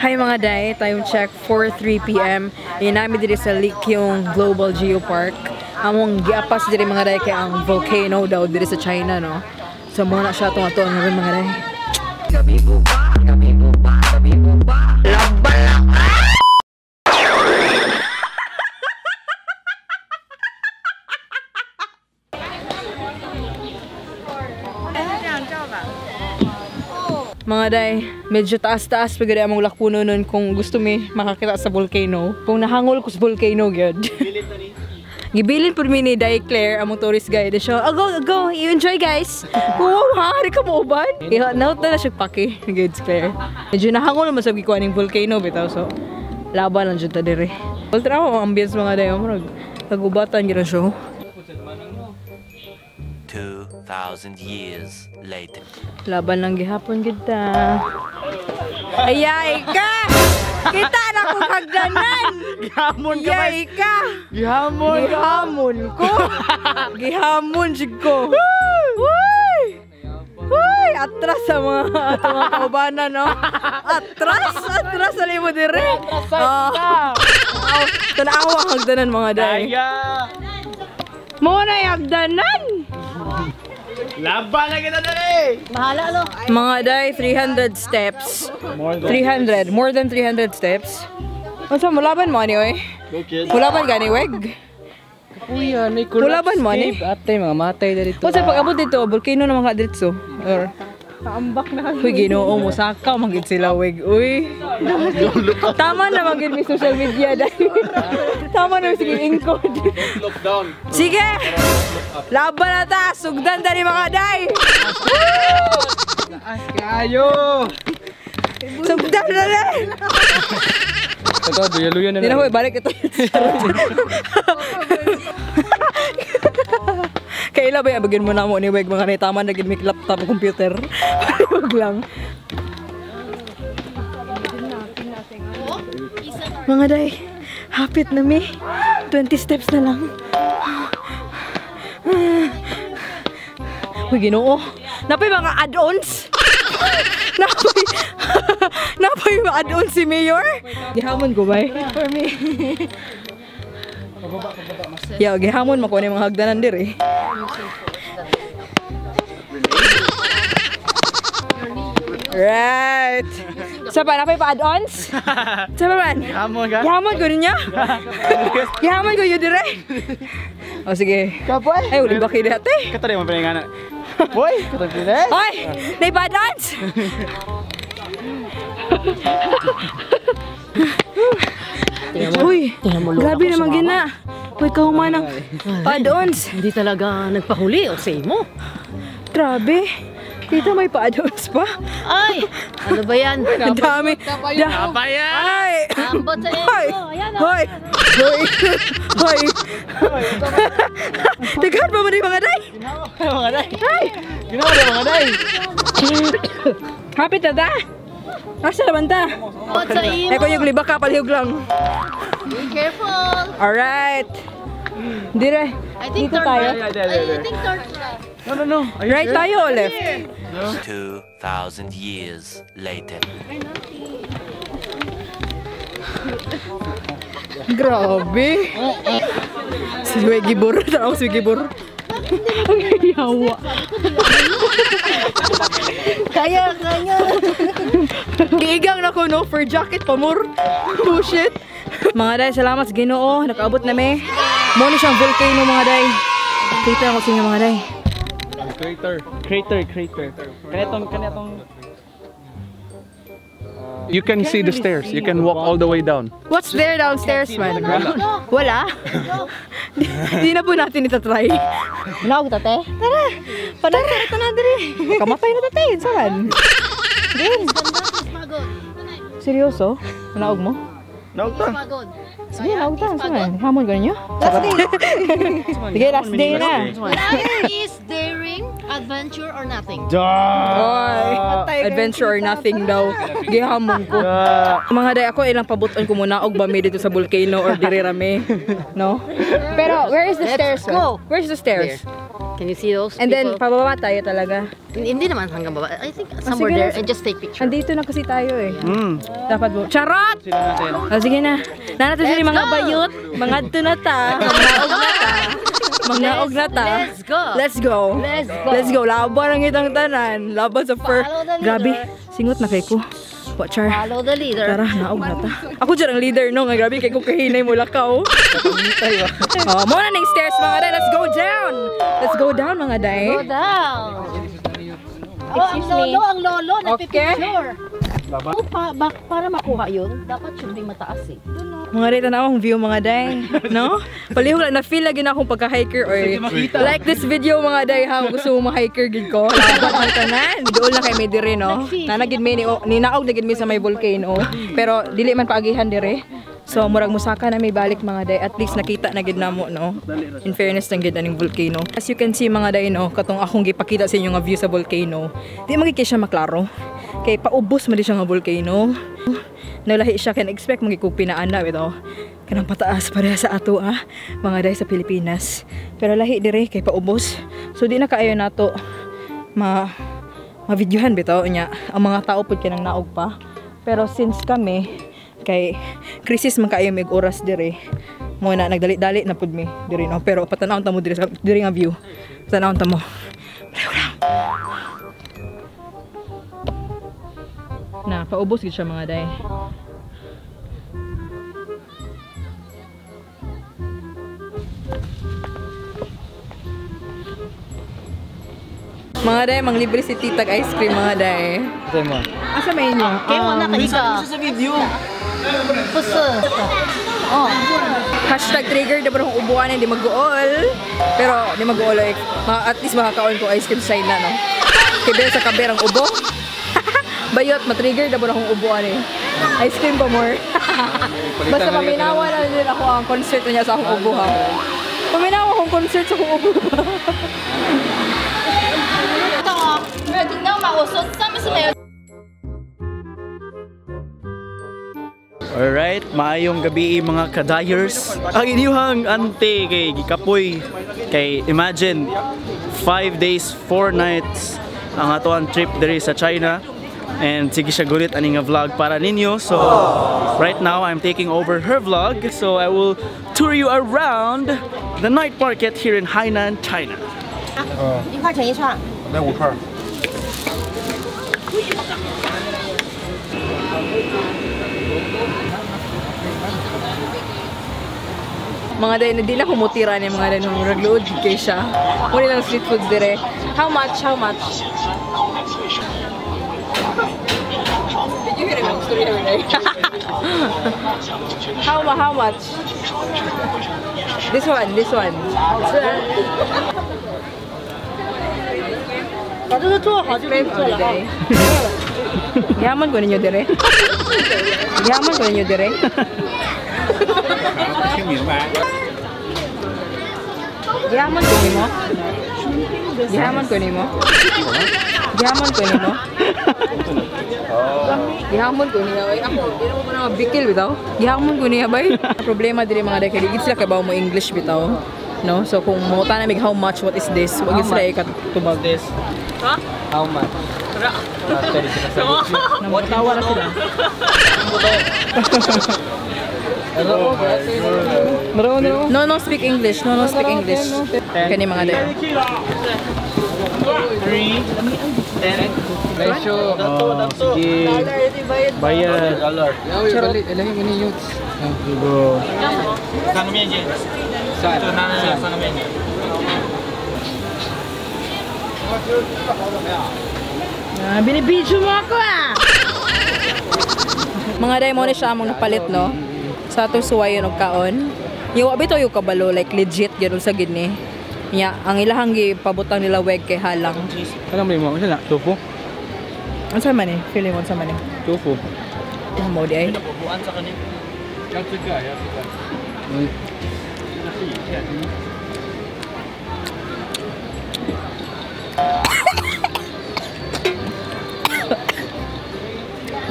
Hi mga day, time check 4:03 p.m. Yun namin diri sa Liqiong Global Geopark. Among giapas diri mga day kay ang volcano daw diri sa China, no. So mo na siya atong ato ang mga day. Mga day, medyo taas-taas pa gani among lakuno nun kung gusto mi makakita sa volcano. Kung nahangol ko sa volcano gyud. Gibilin pud mi ni Day Claire among tourist guide. Siya, oh, go, go, you enjoy guys. Wow, ha, di ka mauban. Iha, naut na na siya paki, guides Claire. Medyo nahangol man sab gikuha ning volcano bitaw, so laban lang jud ta diri. Ultra ang ambience mga day, murag kagubatan gyud siya. 2,000 years later. Laban lang gihapon kita. Ayay ka! Kita na kong hagdanan! Gihamon ka ba? Ayay ka! Gihamon ka! Gihamon ko! Gihamon jud ko! Uy! Uy! Atras sa mga atong mga kaubanan, no? Atras! Atras sa limo dire! Oh. Tanawa ang hagdanan mga day. Aya! Mo na hagdanan! Laban na kita dali! Bahala no. Mga day, 300 steps. 300. More than 300 steps. Unsa mo laban mo ani oy? Go kid. Mulaban gani weg? Kuya, may Mulaban mo ani? Ate, mga matay na dito. Unsa pag abot dito, volcano naman ka diretso. Or Ambak na. Uy, Ginoo mo sakaw man gid sila weg. Uy. Tama na man gid mi social media dai. Tama na sige ingkod. Look down. Sige. Laban na ta, sugdan dali mga day. Taas kaayo! Sugdan na dali. Ito, duya-luya na Hindi na ko, balik ito. Kaila ba yung mo na mo ni Weg mga ni tama na gid laptop computer. Wag lang. Mga day, hapit na mi. 20 steps na lang. Uy, Ginoo. Napay mga add-ons. Napay, napay mga add-ons si Mayor. Gihamon ko bay. For me. Yeah, gihamon mo ko ni mga hagdanan diri. Right. Sa pa napay pa add-ons? Sa pa man? Gihamon ka? Gihamon ko ninyo? Gihamon ko yun dire. O sige. Kapoy! Ay, uli ba kayo dati? Katari mo pinangana. Boy! Katari pinangana. Ay! Nay pa add-ons! Uy! Grabe naman gina. Uy, kahuman ang pa-add-ons. Hindi talaga nagpahuli o say mo. Grabe. Dito may pa-add-ons pa. Ay! Ano ba yan? Ang dami. Apayan! Ay! Ambot sa Hoy! imo. Ayan oh. Hoy! Hoy! Hoy! Daghan pa man mga day! Mga day! Ay! Ginawa na mga day! Hapit na ta! Asa naman ta? Ambot sa imo. Eh kung yung libak ka, palihog lang. Be careful. Alright! Dire. I think Dito turn tayo. right. I think turn right. No, no, no. Are you Right sure? tayo o left? 2,000 years later. Grabe! Si Wegibor. Tanaw si Wegibor. Ang yawa. Kaya, kaya. Giigang na ko, no? For jacket pa more. Bullshit. Mga day, salamat sa Ginoo. Nakaabot na mi. Mo ni siyang volcano, mga day. Kita ko sa inyo, mga day. Crater. Crater, crater. Kanetong. You can see the stairs. You can walk all the way down. What's there downstairs, man? Wala? Di na po natin itatry. Nawag tate. Tara! Tara! Tara na diri. Kamatay na tate. Saan? Pagod. Seryoso? Naog mo? Naog ta. Pagod. Sige, naog ta. Saan? Hamon ko ninyo? Last day. Sige, last day na. One is daring, other Adventure or nothing. Oy, adventure or nothing daw. Gihamon ko. Mga day ako ilang pabuton ko muna og ba mi dito sa volcano or diri ra mi, no? Pero where is the Let's stairs? go. Where's the stairs? There. Can you see those And then people? pababa tayo talaga. Hindi naman hanggang baba. I think somewhere sige there na. and just take picture. Andito na kasi tayo eh. Dapat mo. Charot! Sila natin. Oh, sige na. Nanato sila Let's mga go! bayot. Mga na ta. Mga na ta. Mga na ta. Let's go. Let's go. Let's go. Let's go. Laban ang itang tanan. Laban sa fur. Follow the leader. Grabe. Singot na kay ko. Watcher. Follow the leader. Tara, naog na ta. Ako dyan ang leader, no? Nga grabe kay ko kahinay mo lakaw. Oh, mo na ning stairs mga day. Let's go down. Let's go down mga day. Go down. Oh, ang lolo, nagpipicture. Oh, para makuha yun, dapat should be mataas eh. Mga day, tanaw ang view mga day. No? Palihog lang, na-feel lagi na akong pagka-hiker or like this video mga day ha, kung gusto mo ma-hiker gid ko. Laban ang tanan. Dool na kay may dire no. Nanagid may ni ninaog na gid mi sa may volcano. Pero dili man paagihan dire. So murag musaka na may balik mga day. At least nakita na gid namo no. In fairness nang gid aning volcano. As you can see mga day no, katong akong gipakita sa inyo nga view sa volcano. Di man gid kay siya maklaro. Kay paubos man di siya nga volcano. Nalahi siya can expect magig kog pinaana bitaw. Kanang pataas pareha sa ato ah, mga day sa Pilipinas. Pero lahi dire kay paubos. So di na kaayo nato ma ma-videohan bitaw nya. Ang mga tao pud kanang naog pa. Pero since kami kay crisis man kaayo mig oras dire. Mo na nagdali-dali na pud mi dire no. Pero patan-awon ta mo dire sa dire nga view. Patan-awon ta mo. Na paubos gid siya mga day. Mga day, manglibre si Titag ice cream mga day. Saan mo? Asa may inyo? Kaya wala ka ika. Sa video. Puso. Oh. Hashtag trigger na parang ubuan hindi mag-uol. Pero hindi mag-uol like, at least makakaon ko ice cream sa China, no? Kaya sa kaberang ubo. Bayot, matrigger na parang ubuan eh. Ice cream pa more. Basta paminawa na din ako ang concert niya sa akong ubo ha. Paminawa akong concert sa akong ubo ba? 没有听到吗？我说上面是没有。 Alright, maayong gabi mga kadayers. Ang inyuhang ante kay gikapoy kay imagine 5 days, 4 nights ang atoang trip diri sa China. And sige siya gulit ani nga vlog para ninyo. So right now I'm taking over her vlog. So I will tour you around the night market here in Hainan, China. 1块钱一串。来5块。 Mga day na di na kumutira ni mga day nung nagluod kay siya. Muna lang street foods dire. How much? How much? Did you hear him story every day? How much? This one, this one. 把这个做好就可以做了啊。 Yaman ko ninyo dire. Yaman ko ninyo dire. Yaman ko nimo. Yaman ko nimo. Yaman ko nimo. Gihamon ko niya. Ay, ako, di na mo na mabikil bitaw. Gihamon ko niya bay. Problema diri mga day kay di sila kabaw mo English bitaw. No? So kung mangutana mig how much, what is this? Wag sila ikatubag. This. Ha? How much? Namatawa na sila. No, no speak English. No, no speak English. Kani mga day. 3, 10. Presyo. Sige. Bayad. Charot. Ilahin mo ni Youths. Go. Saan? Ah, binibidyo mo ako ah! Mga day mo na siya among napalit no? Sa atong suwayon og kaon. Yung bitaw yung kabalo, like legit gano'n sa gini. Nya, ang ilahang gipabutang nila weg kay halang. Alam mo mo, na? Tofu? Unsa man eh? Feeling mo unsa man eh? Tofu. Ano mo di ay?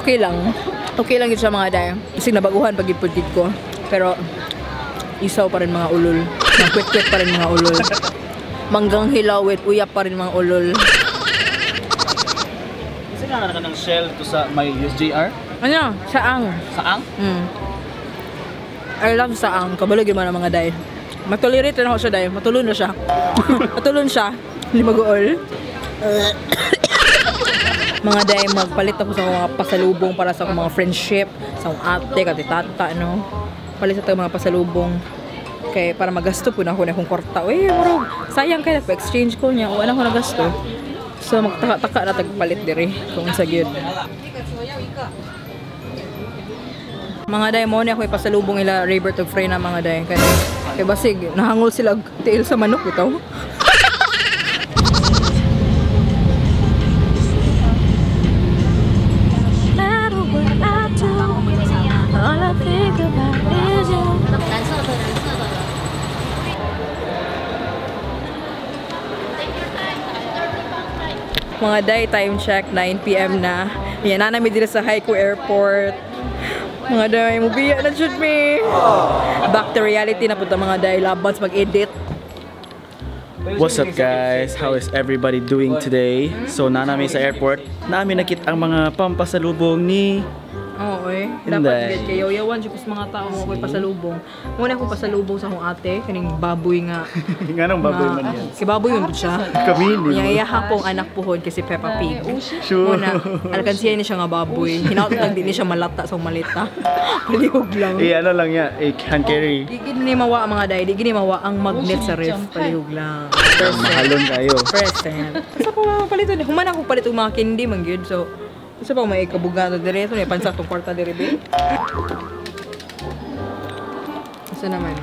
Okay lang. Okay lang yun siya mga day. Kasi nabaguhan pag ipudid ko. Pero isaw pa rin mga ulol. Nagkwit-kwit pa rin mga ulol. Manggang hilawit, uyap pa rin mga ulol. Kasi nga na ng shell to sa may USJR? Ano? Saang. Saang? Mm. I love saang. Kabalo gyud man ang mga day. Matolerate na ako siya day. Matulon na siya. Matulon siya. Hindi mag-uol. Mga day, magpalit ako sa mga pasalubong para sa akong mga friendship, sa akong ate, katitata, no? Palit sa mga pasalubong. Kay para magasto po na ako na akong kwarta. Uy, murag, sayang kay nagpa-exchange ko niya. O, ano ko nagasto. So, magtaka-taka na tagpalit diri kung sa gyud. Mga day, mo ni ako ipasalubong ila Raybert ug Freyna mga day. Kay, kay basig, nahangol sila og tiil sa manok bitaw. Mga day, time check, 9 PM na. Yan, na namin dito sa Haikou Airport. Mga day, mubiya na jud mi. Back to reality na punta mga day, laban sa mag-edit. What's up guys? How is everybody doing today? So nanami sa airport, namin nakita ang mga pampasalubong ni Oo eh. Dapat gid kayo yawan jud kus mga tao mo ako'y pasalubong. Muna ako pasalubong sa akong ate kaning baboy nga. Nganong baboy man yan? Si baboy man pud siya. Kami ni. Iya iya pong anak puhon kay si Peppa Pig. Sure. Muna alkansiya ni siya nga baboy. Hinaot lang din ni siya malata sa maleta. Palihog lang. Eh ano lang ya, eh hand carry. Di gid ni mawa mga day, di gid ni mawa ang magnet sa ref. Palihog lang. Present. Mahalon kayo. Present. Sa pa mapalito ni human ako palit og mga candy man gyud. So isa pa may kabugato dire ito ni pansa tong kwarta dire be. Isa naman.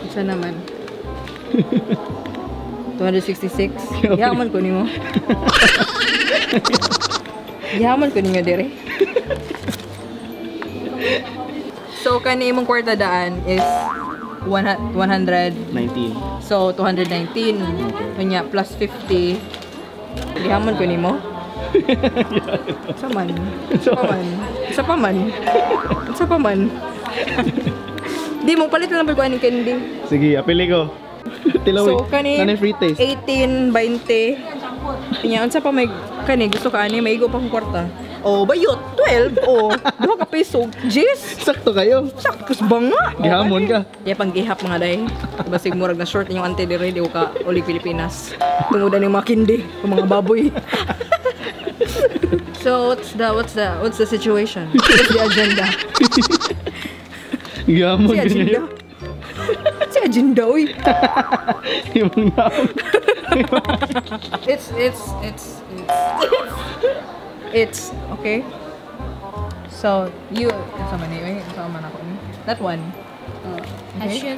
Isa naman. 266. Yaman ko nimo. Yaman ko ninyo dire. So kani imong kwarta daan is 119. So 219. Unya plus 50. Gihamon ko nimo. Sa man. Sa pa man. Sa pa man. Sa pa man. Di mo palit na lang pag kuha ng candy. Sige, apili ko. Tilaw. So kani Kani free taste. 18 20. Unya unsa pa may kani gusto ka ani maigo pa akong kwarta. Oh, bayot 12. Oh, duha ka piso. Jeez. Sakto kayo. Sakto banga. Gihamon ka. Ya pang gihap mga day. Basig murag na short inyong ante dire di ko ka uli Pilipinas. Tungod ani mga kindi, mga baboy. So what's the situation? What's the agenda? Gihamon Si agenda. Si agenda oy. Imong naon. It's okay. So you sama ni oy, sama na ko ni. That one. Okay.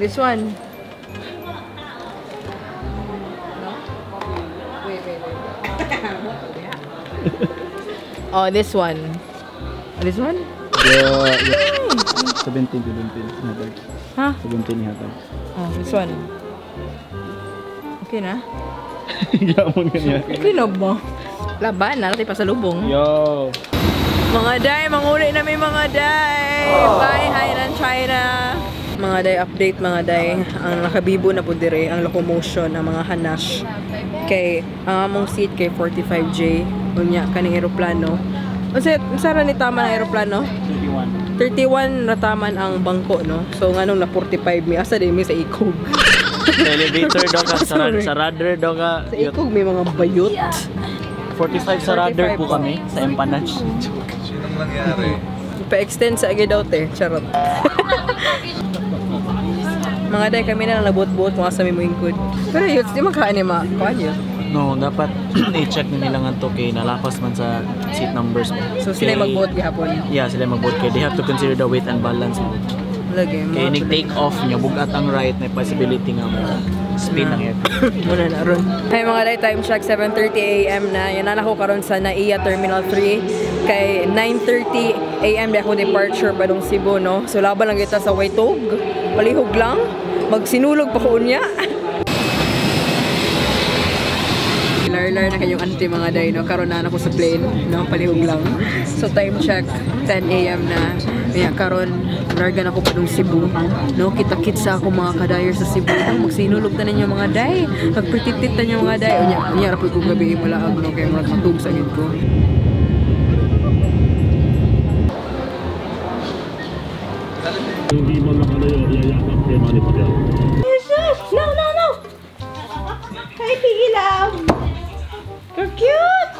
This one. No? Wait, wait, wait. Oh, this one. This one? Yeah. 17, 17. Hatag. Ha? 17 hatag. Oh, this one. Okay na? Gihamon ka niya. Okay na ba? Laban na, natin pasalubong. Yo! Mga day, manguli na may mga day! Bye, Hainan, China! Mga day, update mga day. Ang nakabibo na po dire, ang locomotion, ang mga hanash. Kay, ang among seat kay 45J. Unya, kaning aeroplano. Unsa ra ni tama ng aeroplano? 31. 31 rataman ang bangko, no? So, nganong na 45 mi, asa din mi sa ikog. Sa elevator daw ka, sa radar daw ka. Sa ikog may mga bayot. 45 sa radar po kami, sa Empanach. Sinong nangyari? Pa-extend sa agad daw, te. Charot. Mga day, kami na lang nabuot-buot kung asa may moingkod. Pero yun, di makaan ni ma. Kuhaan yun. No, dapat i-check na nila nga to kay nalapas man sa seat numbers. So sila Kay- mag-vote gihapon. Yeah, sila mag-vote kay they have to consider the weight and balance. Lagi. Kay nig take off niya bugat ang right na possibility nga mo spin ang aircraft. Muna na ron. Hey mga day, time check 7:30 AM na. Yan na ako karon sa NAIA Terminal 3 kay 9:30 AM di ako departure padung Cebu, no. So laban lang kita sa Waitog. Palihog lang. Magsinulog pa ko unya. Larlar na kayong auntie, mga day, no? Karon na ako sa plane, no? Palihog lang. So, time check, 10 a.m. na. Kaya karon larga na ako padung Cebu. No? Kita-kitsa ako, mga kadayer, sa Cebu. No? Magsinulog ta ninyo, mga day. Magprititit ta ninyo, mga day. Unya, unya ra pud ko gabi mulaag, no? Kaya murag matug sa gid ko. Hindi mo nakalayo, yayakap kay Manny Pacquiao. No, no, no! Hi, Piggy Love! You're cute!